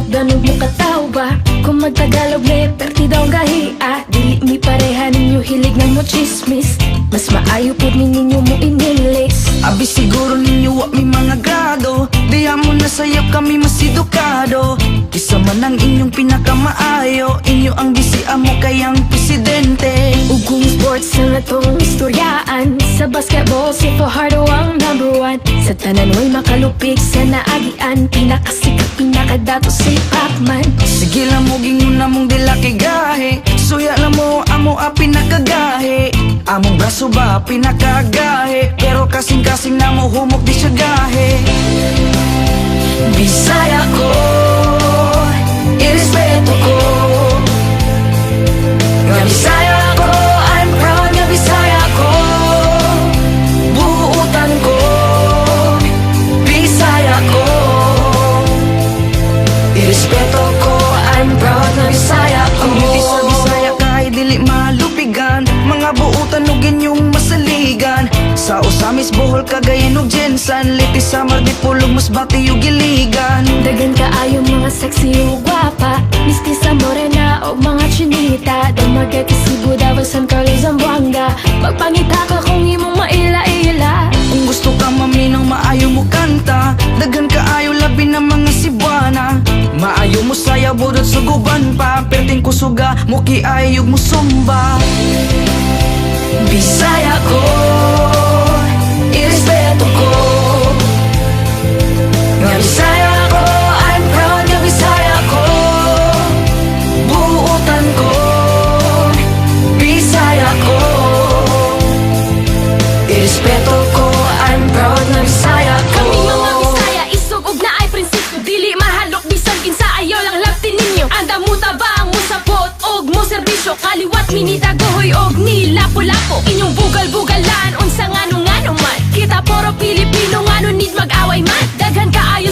Hinungdanog mo katawa. Kung magtagalog ni perti daw ang gahia. Dili mi pareha ninyo, hilig nga mo chismis. Mas maayo pud ni ninyo mo in-English. Abi siguro ninyo wa mi mga grado. Diha mo nasayop, kami mas edukado. Kisa man ang inyong pinakamaayo. Inyo ang bisi, amo kayang presidente. Ug kung sports ang atong istoryaan, sa basketball si Fajardo ang number one. Sa tanan way makalupig sa naagian. Pinakasikat, pinakadato si Pacman. Sige lang mo gingon na mong dila kay gahi. Suya lang mo amo a pinakagahi. Among braso ba pinakagahi? Pero kasing-kasing na mo humok, di siya gahi. Bisaya ko, irespeto ko. Nga Bisaya ko, I'm proud nga Bisaya ko. Buutan ko, Bisaya ko. Irespeto ko, I'm proud nga Bisaya ko. Ang beauty sa Bisaya kay dili malupigan. Mga buutan ug inyong masaligan. Sa Ozamis, Bohol, Cagayan ug GenSan, Leyte, Samar, Dipolog, Masbate ug Iligan. Daghan kaayo mga sexy ug gwapa, mistisa, morena og mga chinita. Dumaguete, Cebu, Davao, San Carlos, Zamboanga. Magpangita ka kung imong maila-ila. Kung gusto ka maminaw, maayo mo kanta. Daghan kaayo, labi na mga Cebuana. Maayo mo sayaw, budot suguban pa. Perting kusuga, mukiay ug musumba. Bisaya ko, irespeto ko. Nga Bisaya ko, I'm proud nga Bisaya ko. Buutan ko, Bisaya ko. Irespeto ko, I'm proud nga Bisaya ko. Kami mga Bisaya, isog og naay prinsipyo. Dili mahalok bisan kinsa, ayaw lang labtin ninyo. Andam mo tabang, mo sapot og mo serbisyo. Kaliwat minitagohoy og nilapo-lapo. Inyong bugal-bugalan, unsa ngano ngano man. Kita puro Pilipino, ngano need mag-away man? Daghan kaayo.